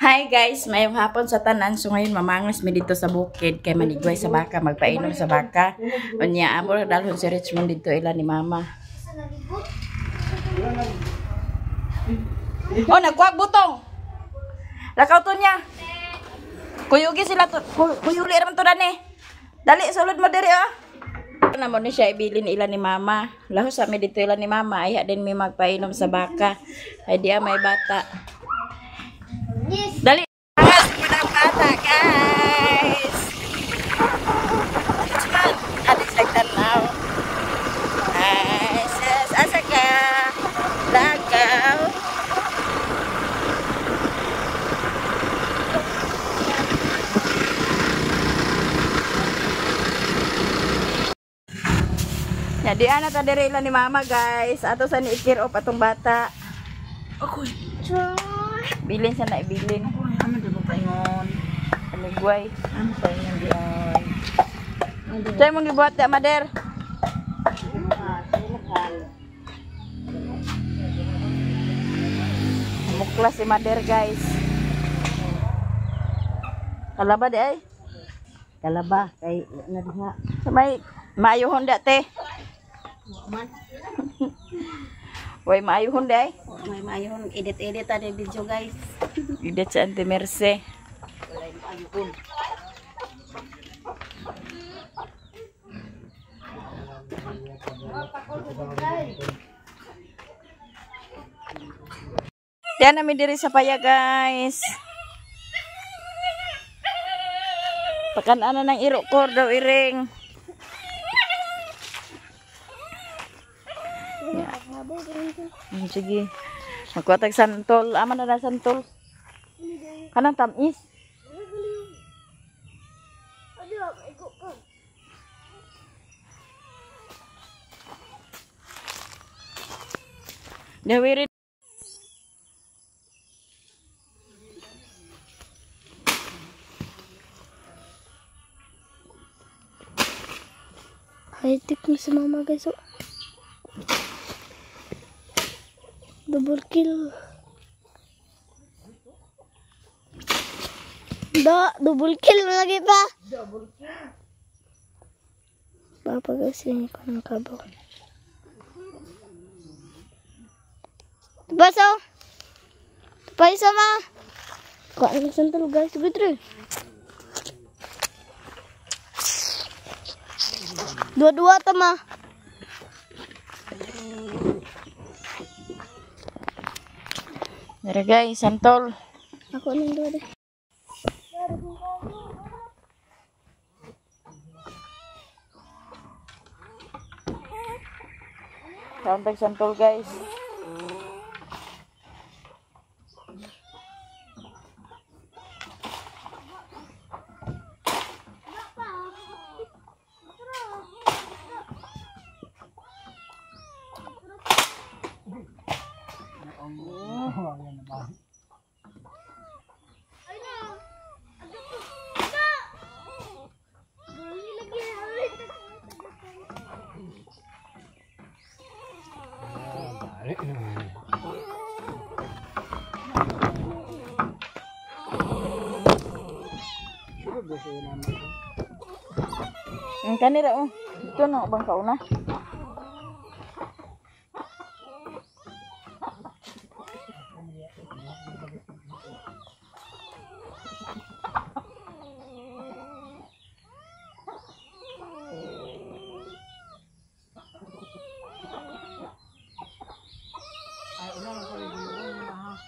Hi guys, mayong hapon sa tanan. So ngayon mamangas mi dito sa bukid kay manigway sa baka, magpainom sa baka. Unya amo ra dalhon si Richmond dito ila ni mama. Oh, nagkuwag butong. Lakaw to niya. Kuyugi sila to, kuyuli ra man to dani. Dali sulod mo diri oh. Namo ni siya ibilin ila ni mama. Lahos sa mi dito ila ni mama, ayha din mi magpainom sa baka. Ay diya may bata. Dali. Angas po ng bata, guys. Richmond, alis nagtanaw. Ay, sis, asa ka? Lagaw. Ya, di ana ta diri ni mama, guys. Ato sa ni ikir op atong bata. Akoy. Bilin sa na ibilin. Ano di mo paingon? Anigway. Ano paingon di ay? Say mong gibuhat di, Mader. Mukla si Mader, guys. Kalaba di ay? Kalaba kay na diha. Sa may maayuhon da te. Man. Way maayuhon di ay. May maayuhon, edit-edit ani video, guys. Edit sa Auntie Merce. Walay maayuhon. Diyan namin diri sa paya, guys. Pakanana ng iro ko daw iring. Yeah. Sige. Magkuha tag santol. Ama na na santol. Kanang tamis. Dawiri. High-tech na si mama, guys. Oh. Double kill. Da, double kill lagi pa. Double kill. Papa guys, yun ko ng kabaw. Tupaso. Tupay sama. Kuha ng santol, guys. Good. Dua-dua tama. Dere guys, santol. Ako nang dua deh. Kaunting santol, guys. Ang kanira oh. Dito na bang kauna?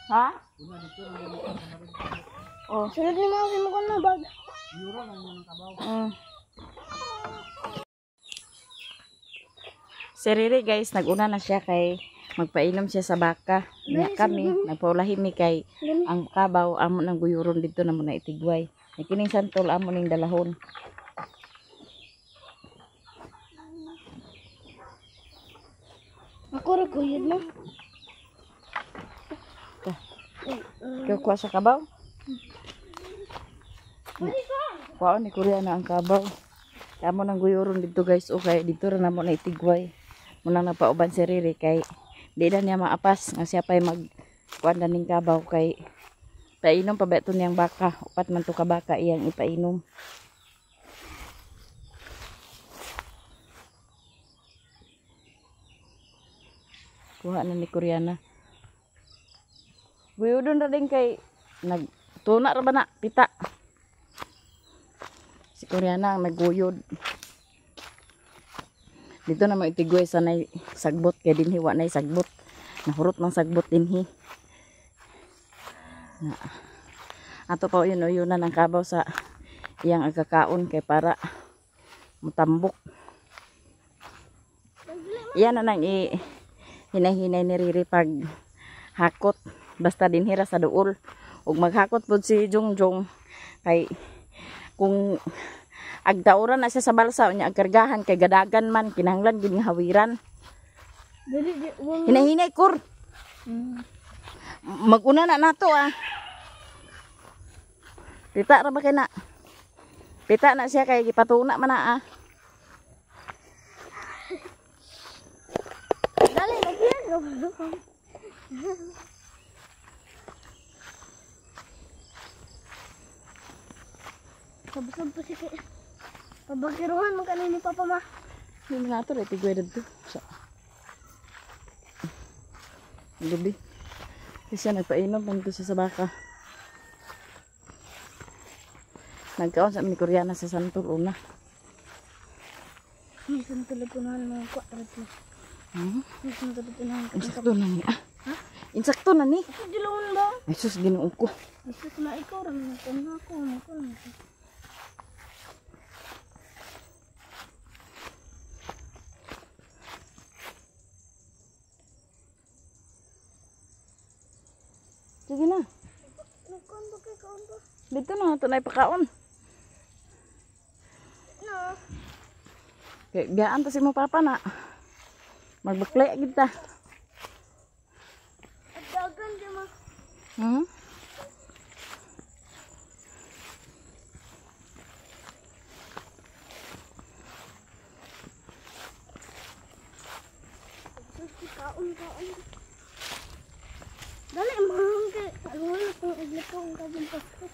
Ha? Oh. Sunod ni mama mo na bag. Si Riri guys, naguna na siya kay magpainom siya sa baka. Nya kami, nagpaulahi mi kay ang kabaw amo nang guyuron dito na mo na itigway. Nya kining santol amo ning dalahon. Ako ra guyod na. Ikaw kuha sa kabaw? Kuhaon ni Korea na ang kabaw. Kamo nang guyuron dito, guys. Okay, dito ra namo na itigway. Munang napauban si Riri kay di na niya maapas nga siya pa'y mag kuan na ning kabaw kay painom pa ba ito niyang baka. Upat man to ka baka iyang ipainom. Kuha na ni Koreana. Guyudon ra din kay nagtuna ra ba na pita. Si Koreana ang naguyod. Dito na maitigway sa nay sagbot kay dinhi wa nay sagbot. Nahurot mang sagbot dinhi. Na. Ato pa yun uyunan ang kabaw sa iyang agkakaon kay para mutambok. Iyan na nang hinay-hinay ni Riri pag hakot basta dinhi ra sa duol. Ug maghakot pud si Jungjung kay kung agtauran na siya sa balsa unya agkargahan kay gadagan man kinahanglan gid nga hawiran. Dili di wala. Hinay-hinay kur. Maguna na nato ah. Pita ra ba kay na? Pita na siya kay gipatuna man na ah. Dali lagi. Sabsab pa siya kay. Pabakiruhan man kanina ni Papa ma. Hindi na nato ra tigway didto. Sa gabi. Kasi siya nagpainom man to siya sa baka. Nagkaon sa ni Koreana sa santol una. May santol ko na mga kwatro. May santol ko na. Insakto na ni ah. Insakto na ni. Ito dilawon ba? Ay sus, Ginoo ko. Isus na ikaw ra man ko ako ko. Sige na. Nagkaon ba kay kaon ba? Dito na ito na ipakaon. No. Kay biyaan ta si mo papa na. Magbakle gid ta. At dagan di ma. Sus, kaon kaon. Dali mahang kay wala kong iglikaw ang kabing pasko.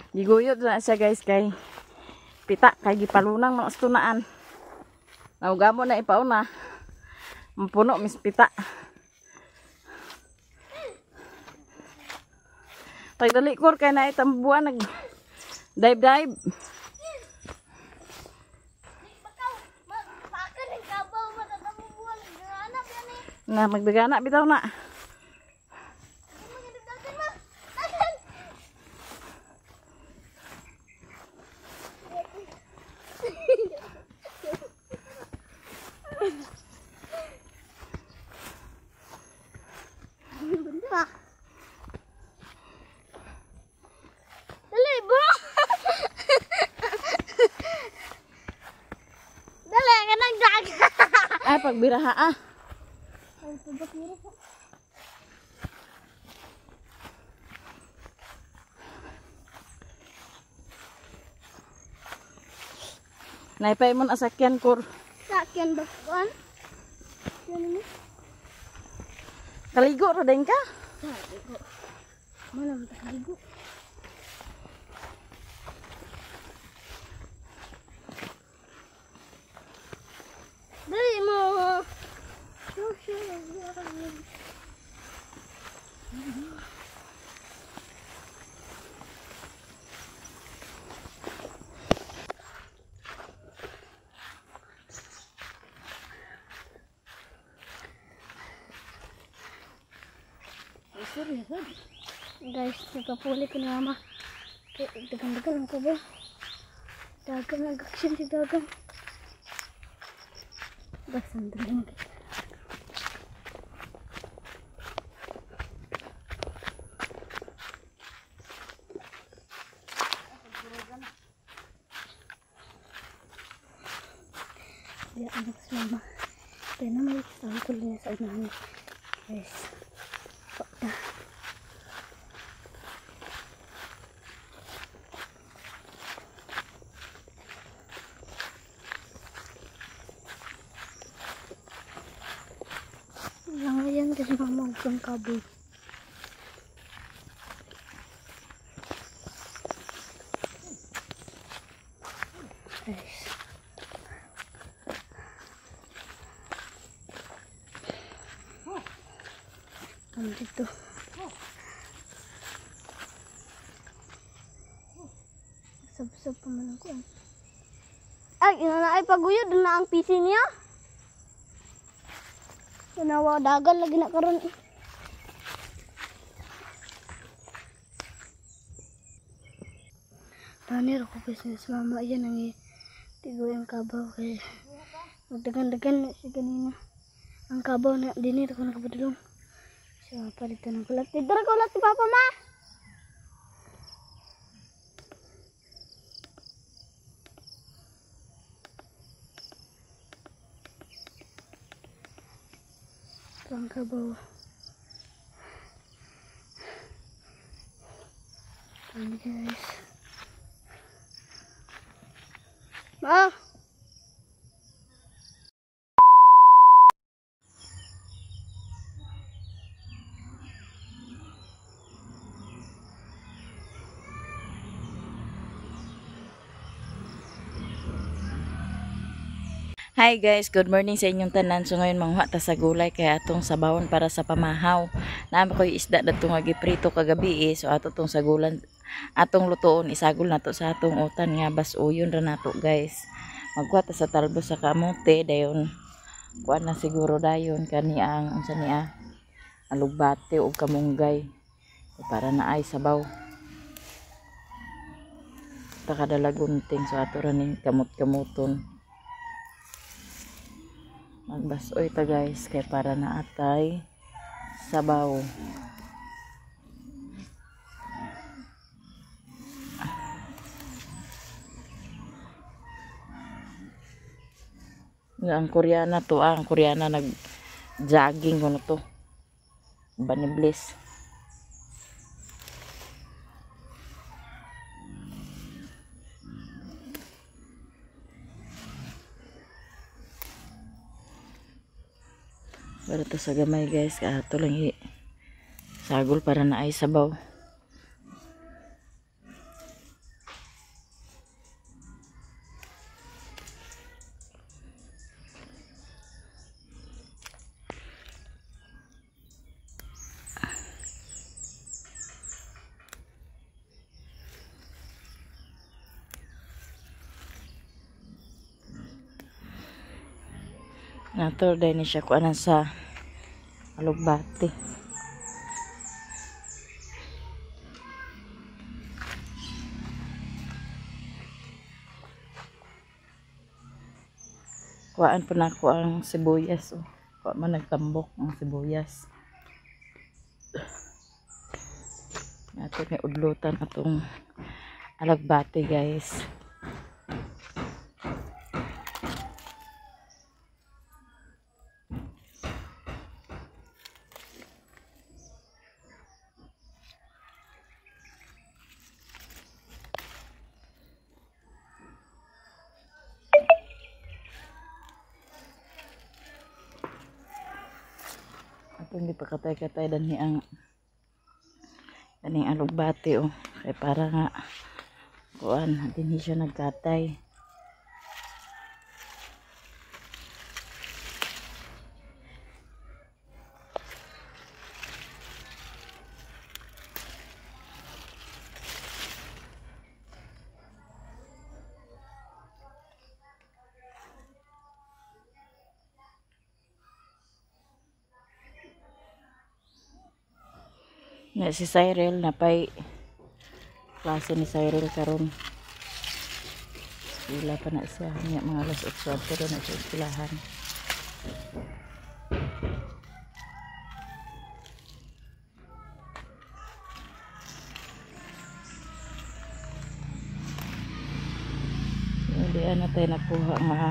Giguyod na siya guys kay pita kay gipalunang mga astunaan. Naugamo na ipauna. Mapuno mis pita. Pagdali kor kay na itambuan nag dive dive. Na magdagana bitaw na. Dali, bro. Dali, kanang daga. Ah, pagbiraha ah. Ay, pabakira ko. Naipay mo na sakyan kor. Sakyan ba kuan? Yan ni. Kaligo ra din ka? Kaligo. Malam ta kaligo. Dali mo. Guys, nagpapuli ko ni mama. Dagan-dagan ang kabo. Dagan, nag-action si dagan. Basan dagan. Mama. Kaya na may sangkol niya sa unahan. Guys. Na. Lang yan kasi mama ang kaboy. Guys. Dito. Sab-sab pa man ako. Ay, ina na ay paguyod na ang PC niya. Tanawa dagan lagi na karon. Tanir ko kasi sa mama yan ang tigoy ang kabaw kay magdagan-dagan si ganina. Ang kabaw na dinir ko nakapadulong. So, palitan ng kulat. Dito rin kulat si Papa, ma! Ito ang kabaw. Ayan, guys. Ma! Hi guys, good morning sa inyong tanan. So ngayon manguha ta sa gulay kaya atong sabawon para sa pamahaw. Naami koy isda dadto nga giprito kagabi eh. So ato tong sagulan, atong lutoon, isagol nato sa atong utan nga basuyon ra nato guys. Magkuha ta sa talbos sa kamote dayon. Kuan na siguro dayon kani ang unsa niya alugbate ug kamunggay para na ay sabaw. Ta kada gunting so ato ra ning kamot-kamoton. Magbasoy ta guys kay para na atay sabaw. Ang Koreana to, ang Koreana nag jogging kuno to. Bunny Bliss. Para to sa gamay guys, ato lang sagol para na ay sabaw. Nato dahil ni siya kuanan sa alugbate. Kuhaan po na ako ang sibuyas. Oh. Kuha man nagtambok ang sibuyas. Nato may udlutan atong alugbate guys. Atong gipakatay-katay danhi ang kaning alugbate oh kay para nga kuan dinhi siya nagkatay. Nga si Cyril napay klase ni Cyril karon. Wala pa na siya niya mga alas 8 pero na siya eskwelahan. Hindi na tayo nakuha nga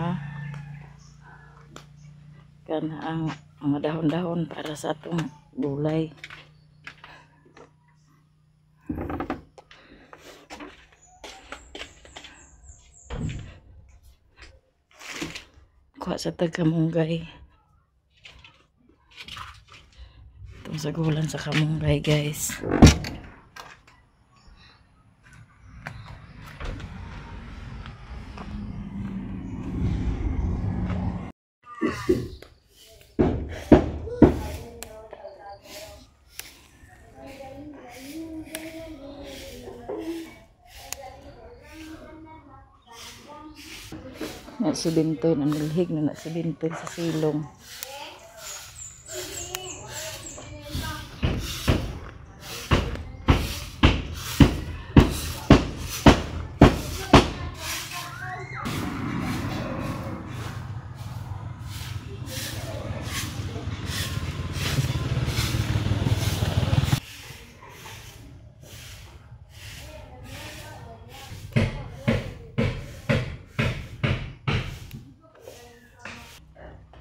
Ta na ang mga dahon-dahon para sa atong gulay. Kuha sa tag kamunggay. Itong sagulan sa kamunggay, guys. Na si Bintoy, nanilhig na na si Bintoy sa silong.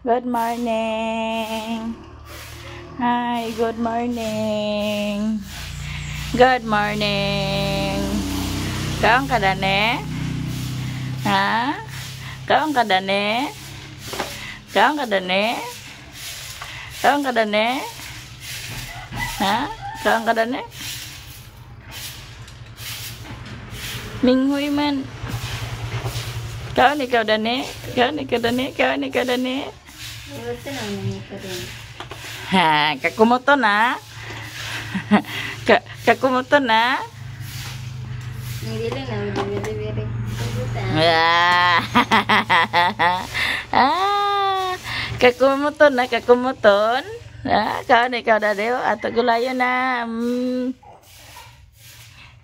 Good morning. Hi, good morning. Good morning. Kaon ka dane? Ha? Kaon ka dane? Kaon ka dane? Kaon ka dane? Ha? Kaon ka dane? Minghoy man. Kaon ikaw dane? Kaon ikaw dane? Kaon ikaw dane? Ha, kakumuto na. Kakumuto na. Ah, kakumuton na, kakumuton. Ah, kaon ikaw na deo. Ato gulayo na.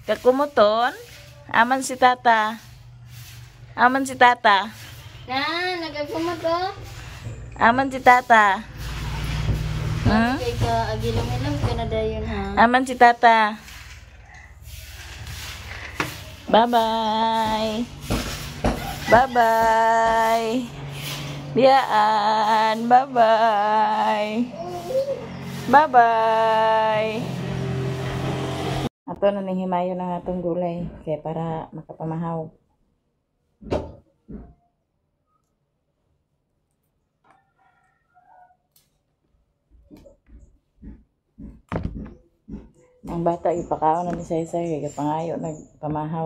Kakumuton. Aman si tata. Aman si tata. Na, nagkakumuto. Aman si tata. Hmm? Kay ka agilong-ilong ka na dayon ha. Aman si tata. Bye-bye. Bye-bye. Biyaan. Bye-bye. Bye-bye. Ato na ning himayo ng atong gulay kay para makapamahaw. Ang bata ipakaon na ni Saysay kay pangayo nagpamahaw.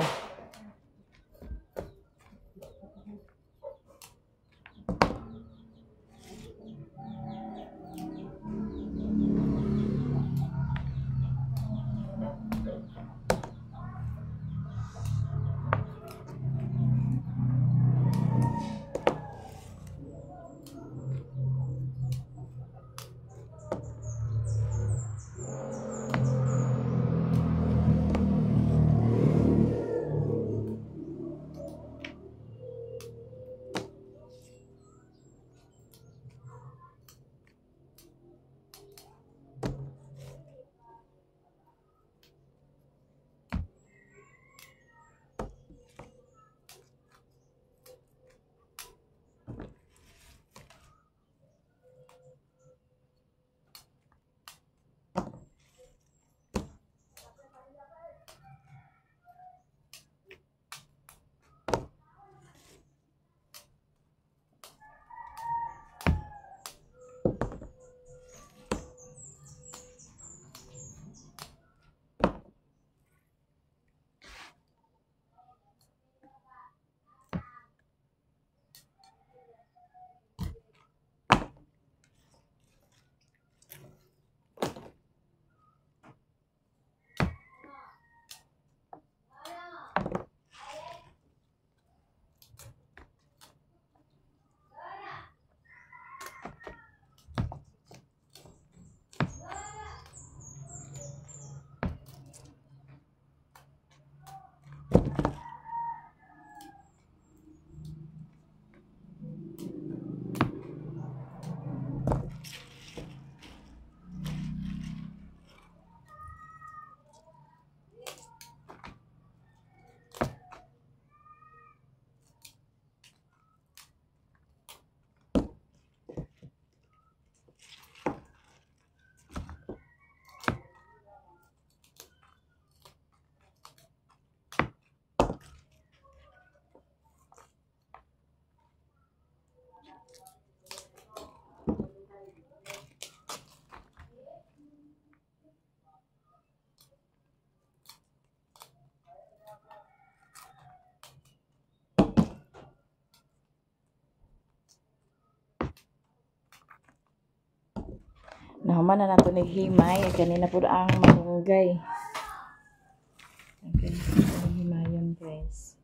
Nahuman na nato naghimay. Kanina po ang malunggay. Okay, himayon guys.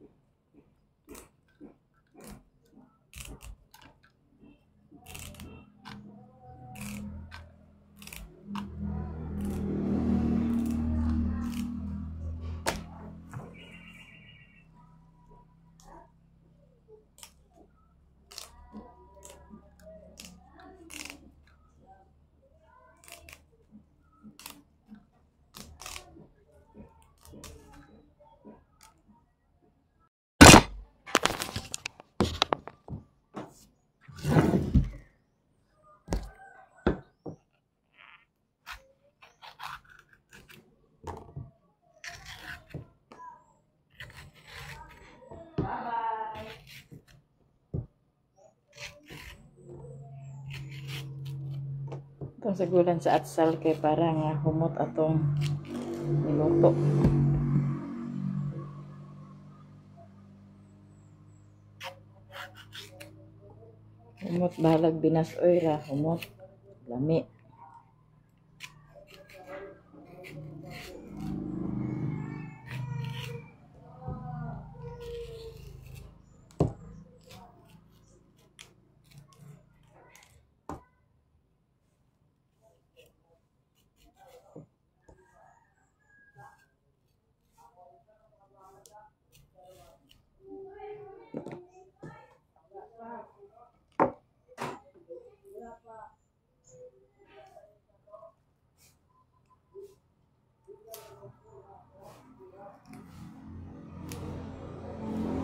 Itong sagulan sa atsal kay para nga humot atong niluto. Humot bahalag binas-oy ra humot lami.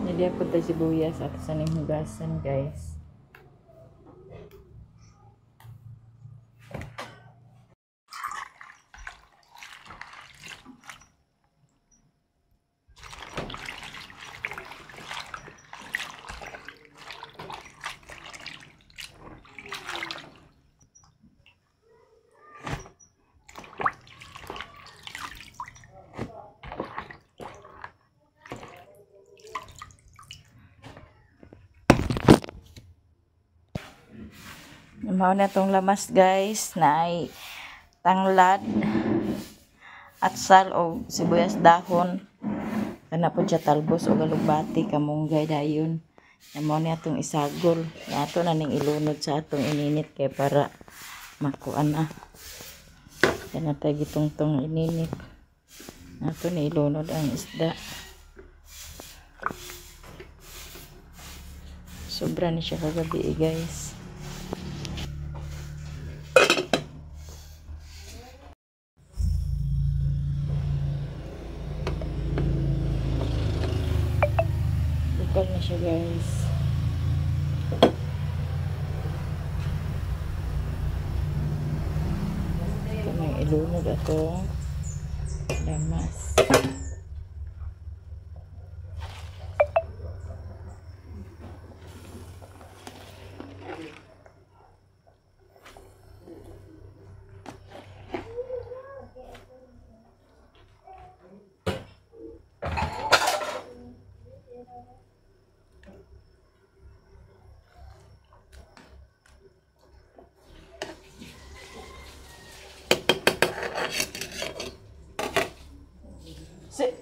Niliya po tayo sibuyas at sa ning hugasan guys. Mao na tong lamas guys na ay tanglad, atsal o sibuyas dahon, kana po siya talbos o galubati, kamunggay dayon. Mao na atong isagol. Ato na ning ilunod sa atong ininit kay para makuan na. Kana tay gitungtong ininit. Ato ni ilunod ang isda. Sobra ni siya kagabi guys. Bukal na siya guys. Ito may ilunod atong lamas. Sit.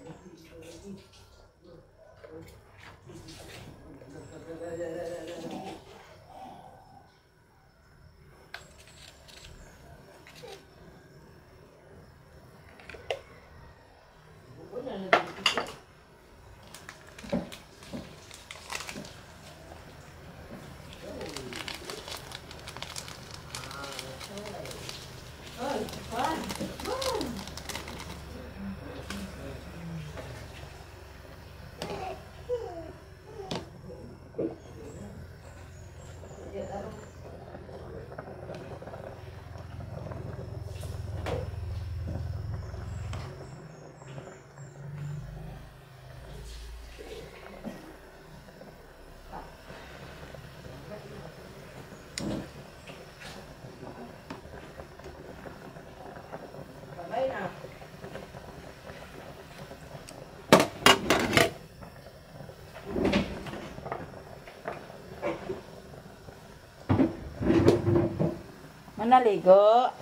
Manaligo.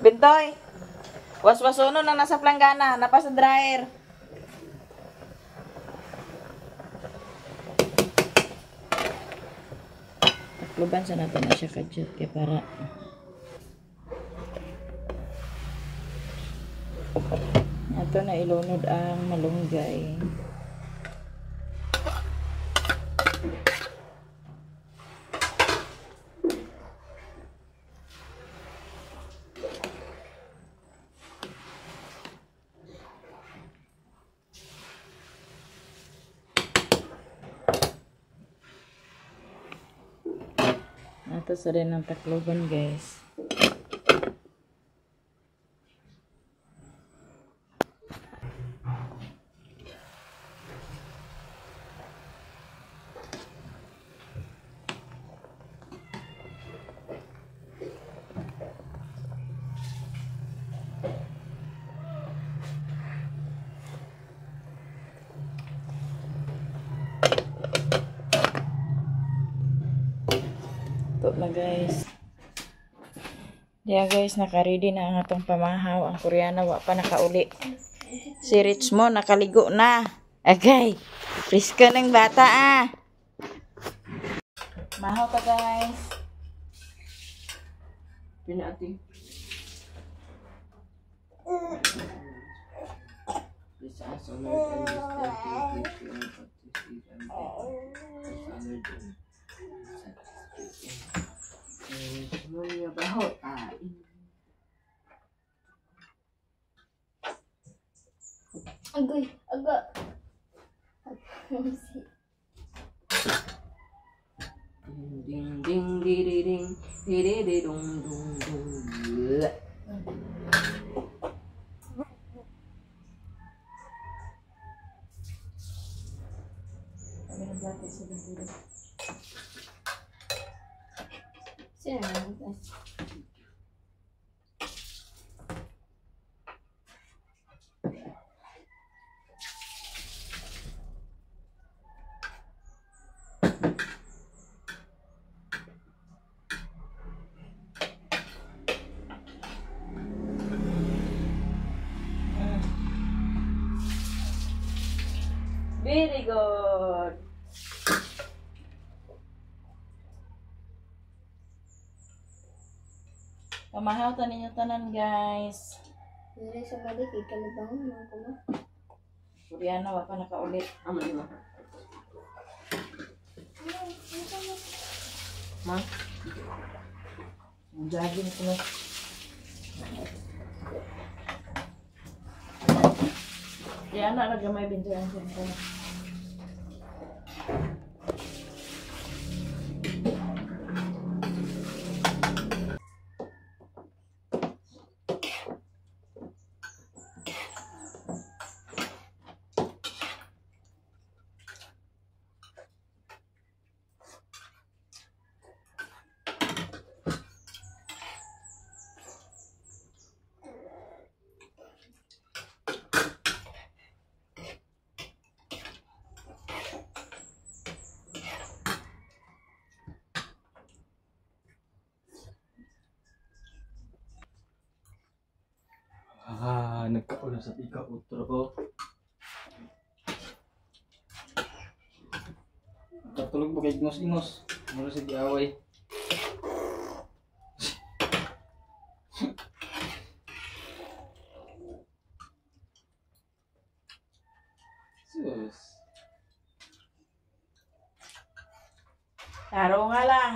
Bintoy. Waswasuno na nasa planggana, napa sa dryer. Takluban sa natin na siya kadyot kay para ato na ilunod ang malunggay. Ato sa rin ang takluban, guys. Ito na, guys. Yeah, guys, naka-ready na ang atong pamahaw. Ang Koreana wa pa nakauli. Si Richmond nakaligo na. Okay. Presko ng bata ah. Mahaw ta, guys. Pinaati. This as honored and this Agoy, aga. Ding ding ding ding ding ding ding dong dong dong. Sino naman? Very good. Pamahaw ta ninyo tanan, guys. Dili sa balik, ikalibangon mga kuma. Koreano, wa pa nakauli. Amo di ba? Ma? Jogging ko. Kaya na gamay bintuan sa ko. Ah, nagkauna sa ika utro ko. Katulog ba kay ingos-ingos? Mura sa giaway. Sus. Taro nga lang.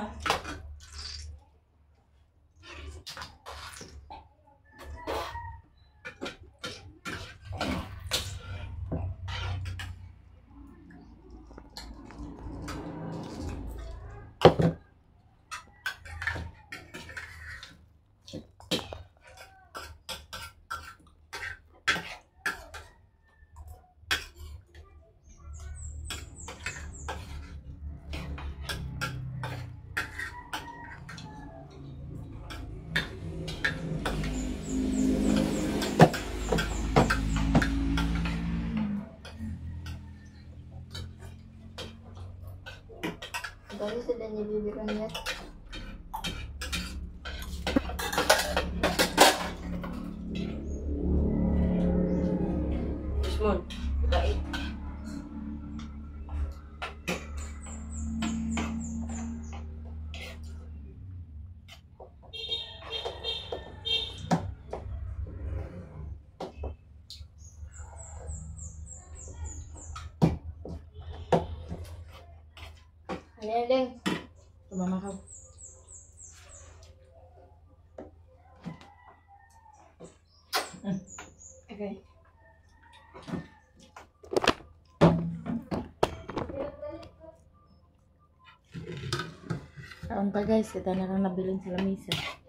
Mon. Kain. Ano ding? Tumama ka. Okay. Kaon pa guys, kita na lang nabilin sa lamisa.